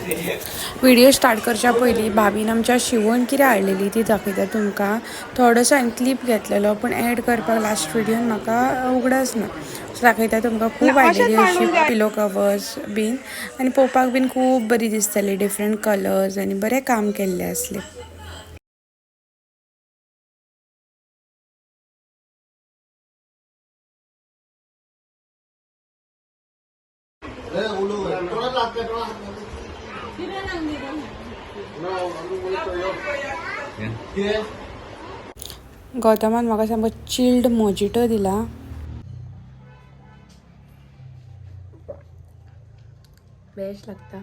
Video start करच्या पयलीं भाभीन आमच्या शिवण कितें हाडलेली ती दाखयता तुमकां. थोडोसो हांवें क्लिप घेतलेलो पूण एड करपाक लास्ट व्हिडियोन म्हाका उगडास ना. सो दाखयता तुमकां खूब हाडलेली अशी पिलो कवर्स बीन आनी पळोवपाक बीन खूब बरी दिसताली, डिफरंट कलर्स आनी बरें काम केल्लें आसलें. गौतमान म्हाका सामको चिल्ड मोजिटो दिला. बेस्ट लागता.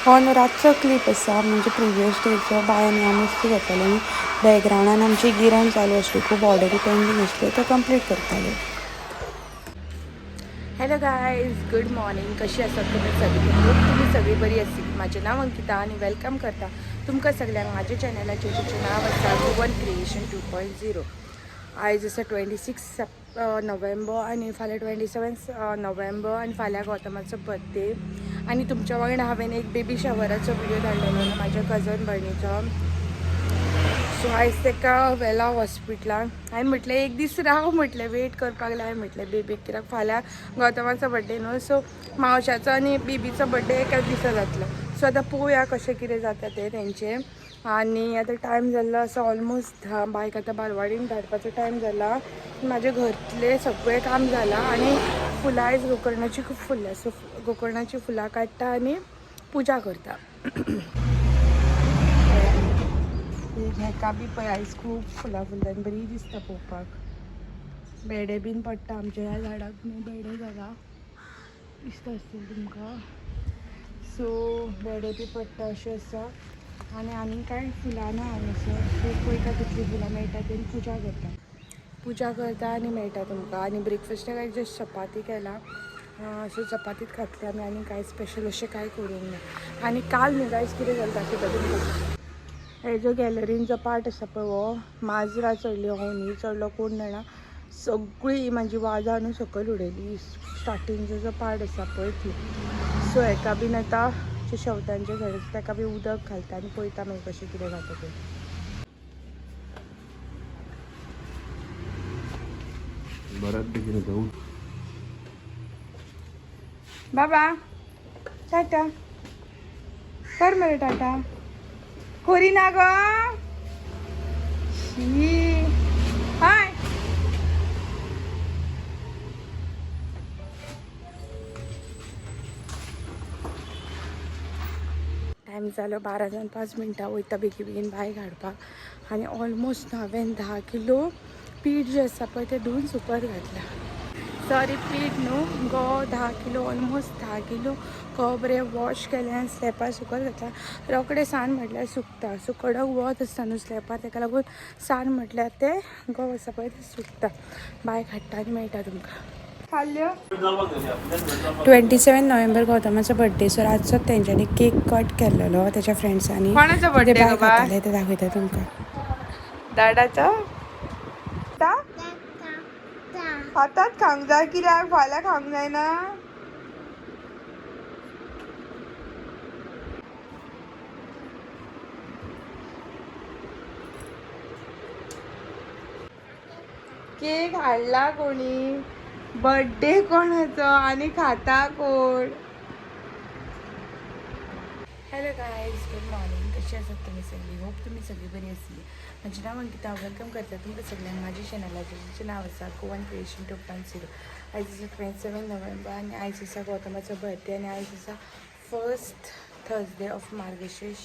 हो न्हू रातचो क्लिप आसा, म्हणजे प्रिवियस डेचो. बाय आनी हांव मस्ती करतालें आनी बॅकग्रावंडान आमची गिरण चालू आसली, खूब ऑर्डरी पेंडींग आसल्यो त्यो कंप्लीट करताले. Hello guys, good morning. कशी आसात तुमी सगळी? होप तुमी सगळी बरी आसतली. म्हाजें नांव अंकिता आनी welcome करता तुमकां सगळ्यांक म्हाज्या चॅनलाचेर, जेचें नांव आसा गोवन क्रिएशन 2.0. आयज आसा 26 नोव्हेंबर आनी फाल्यां 27 नोव्हेंबर आनी फाल्यां गौतमाचो बर्थडे. आनी तुमच्या वांगडा हांवें एक बेबी शवराचो व्हिडिओ धाडलेलो म्हाज्या कजन भयणीचो. सो आयज ताका व्हेला हॉस्पिटलान. हांवें म्हटलें एक दीस राव, म्हटलें वेट करपाक लाय म्हटलें बेबीक, कित्याक फाल्यां गौतमाचो बड्डे न्हू. सो मावशाचो आनी बेबीचो बड्डे एकाच दिसा जातलो. सो आतां पळोवया कशें कितें जाता तें तेंचें. आनी आतां टायम जाल्लो आसा ऑलमोस्ट 10. बायक आतां बालवाडीन धाडपाचो टायम जाला. म्हाजें घरांतलें सगळें काम जालां आनी फुलां आयज गोकर्णाची खूब फुल्ल्या. सो गोकर्णाची फुलां काडटा आनी पुजा करता. हेका बी पळय आयज खूब फुलां फुलता आनी बरी दिसता पळोवपाक. बेडे बीन पडटा आमच्या ह्या झाडाक न्हू, बेडे जाला दिसता आसतलें तुमकां. सो बेडे बी पडटा अशें आसा. आनी आनीक कांय फुलां ना हांगासर. सो पळयता कितलीं फुलां मेळटा ती पुजा करता. पुजा करता आनी मेळटा तुमकां. आनी ब्रेकफास्टाक आयज जस्ट चपाती केला. सो चपातीच खातले आमी आनी कांय स्पेशल अशें कांय करूंक ना. आनी काल न्हू गायज कितें जालें दाखयता तुमकां. हे जो गॅलरीन जो पार्ट आसा पळय, हो माजरां चडली, होनी चडलो कोण जाणा, सगळी म्हाजी वाजां न्हू सकयल उडयली. स्टार्टिंगचो जो पार्ट आसा पळय ती. सो हेका बीन आतां जे शेवत्यांचें झाड आसा ताका बी उदक घालता आनी पळयता मागीर कशें कितें जाता तें. बऱ्याच बेगीन जाऊ. बाबा टाटा कर मरे, टाटा कोरी ना गो. शी हाय. टायम जालो 12 जावन 5 मिनटां. वयता बेगीन बेगीन बायक हाडपाक. आनी ऑलमोस्ट हांवें 10 किलो पीठ जें आसा पळय तें धुवन सुकत घातलां. सॉरी, पीठ न्हू, गो 10 किलो, ऑलमोस्ट 10 किलो गो बरें वॉश केलें आनी स्लॅपार सुकत घातला. रोखडें सान म्हटल्यार सुकता. सो कडक वत आसता न्हू स्लॅपार, ताका लागून सान म्हटल्यार तें गो आसा पळय तें सुकता. बायक हाडटा आनी मेळटा तुमकां. खाल्ल्यो. 27 नोव्हेंबर गौतमाचो बड्डे. सो रातचो तेंच्यांनी केक कट केल्लो तेच्या फ्रेंड्सांनी. कोणाचो ते बर्थडे बाय गो बाय? खाताले ते दाखयता तुमकां. दाडाचो आतांच खावंक जाय कित्याक फाल्यां खावंक जायना? केक हाडला कोणी? बर्थडे कोणाचो आनी खाता कोण? Hello guys, good morning. कशी आसात तुमी सगळी? होप तुमी सगळी बरी आसतली. म्हजें नांव अंकिता. Welcome करता तुमकां सगळ्यांक म्हाज्या चॅनलाचेर, जेचें नांव आसा गोवन क्रिएशन 2.0. आयज आसा 27 नोव्हेंबर आनी आयज आसा गौतमाचो बर्थडे आनी आयज आसा first Thursday of Margashirsha.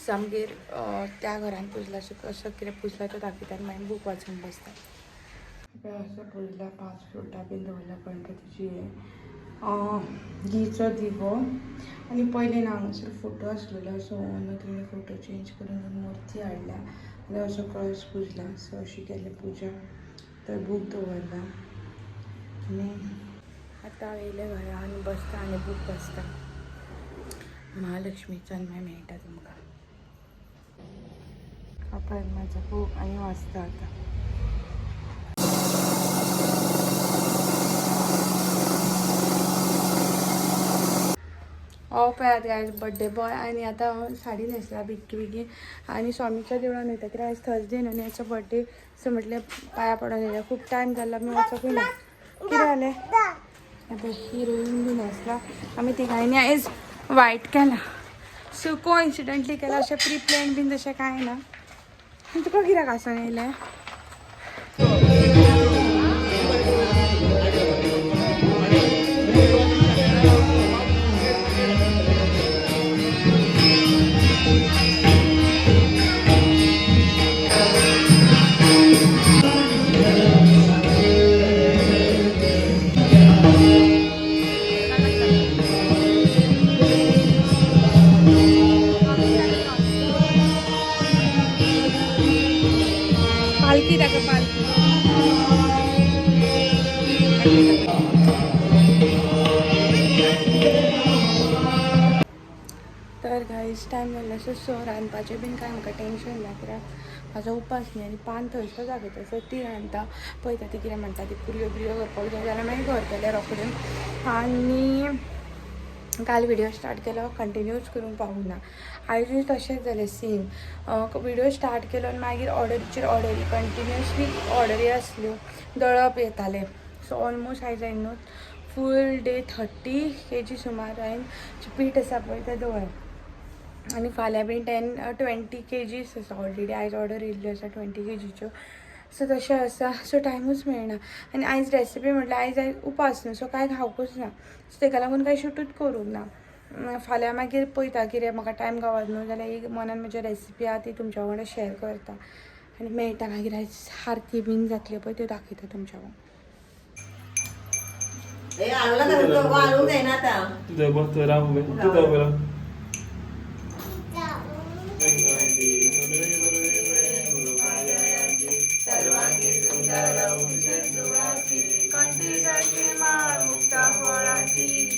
So आमगेर त्या घरान पुजला. सो कसो कितें पुजला तो दाखयता आनी मागीर बूक वाचूंक बसता. असो पुजला, 5 फ्रुटां बीन दवरला गणपतीची, घीचो दिवो. आनी पयलीं न्हू हांगासर फोटो आसलेलो. सो न्हू तेणी फोटो चेंज करून मुर्ती हाडल्या आनी असो कळस पुजला. सो अशी केली पुजा. थंय बूक दवरला आनी आतां येयलें घरा आनी बसता आनी बूक वाचता महालक्ष्मीचो आनी मागीर मेळटा तुमकां. पळय म्हाजो बूक आनी वाचता आतां. हो पळयात गायज बड्डे बॉय. आनी आतां हांव साडी न्हेसला बेगी बेगीन आनी स्वामीच्या देवळान वयता कित्याक आयज थर्सडे न्हू आनी याचो बड्डे. सो म्हटलें पांया पडोन येया, खूब टायम जाल्लो आमी वचोकूय ना. कितें जालें आतां हिरोईन बी न्हेसला. आमी तिगांयनी आयज वायट केला, सो कोइन्सिडंटली केला, अशें प्री प्लॅन बीन तशें कांय ना. आनी तुका कित्याक आसून येयलें? पालखी दाखय पालखी. तर गायज टायम जाल्लो आसा, सो रांदपाचें बीन कांय म्हाका टेंशन ना कित्याक म्हाजो उपास न्ही आनी पान थंयसर दाखयता. सो ती रांदता, पळयता ती कितें म्हणटा ती. पुरयो बिरयो करपाक जाय जाल्यार मागीर करतलें रोखडें. आनी काल व्हिडिओ स्टार्ट केलो, कंटिन्यूच करूंक पावूंक ना. आयजूय तशेंच जालें सेम. व्हिडिओ स्टार्ट केलो आनी मागीर ऑर्डरीचेर ऑर्डरी, कंटिन्युअसली ऑर्डरी आसल्यो, दळप येतालें. सो ऑलमोस्ट आयज हांवें न्हू फूल डे 30 केजी सुमार हांवें पीठ आसा पळय तें दवरलें. आनी फाल्यां बीन 10-20 केजीस आसा. ऑलरेडी आयज ऑर्डर येयल्ल्यो आसा 20 केजीच्यो. सो तशें आसा, सो टायमूच मेळना. आनी आयज रेसिपी म्हटल्यार आयज आयज उपास न्हू, सो कांय खावकूच ना. सो तेका लागून कांय शुटूच करूंक ना. फाल्यां मागीर पळयता कितें म्हाका टायम गावत न्हू जाल्यार एक मनान म्हजी रेसिपी आहा ती तुमच्या वांगडा शेअर करता. आनी मेळटा मागीर. आयज आरती बीन जातली पळय त्यो दाखयता तुमच्या वांगडा. ए, आणला का? वाळून जाईना आता. तुझं बघ तर राम तुझं बरं.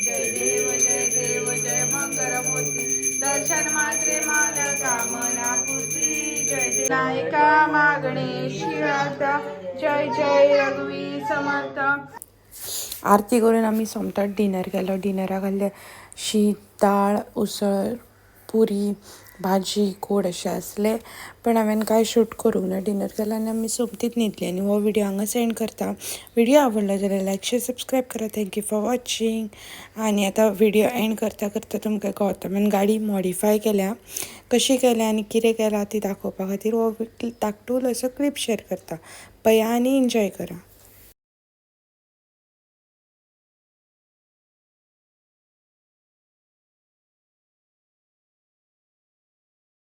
जय देव जय देव जय मंगलमूर्ती, दर्शन मात्रे मन कामना पूर्ती. जय जय नायका मागणे शिराता, जय जय रघुवीर समर्थ. आरती करून आमी सोमतात डिनर केलो. डिनराक आहलें शीत, दाळ, उसळ, पुरी, भाजी, गोड अशें आसलें, पण हांवें कांय शूट करूंक ना. डिनर केलो आनी आमी सोमतीच न्हिदली. आनी हो व्हिडिओ हांगा सेंड करता. व्हिडिओ आवडलो जाल्यार लायक, शेअर, सबस्क्रायब करा. Thank you for watching. आनी आतां व्हिडिओ एंड करता करता तुमकां गौतमान गाडी मॉडिफाय केल्या, कशी केल्या आनी कितें केलां ती दाखोवपा खातीर हो धाकटूल असो क्लिप शेअर करता. पळया आनी एन्जॉय करा.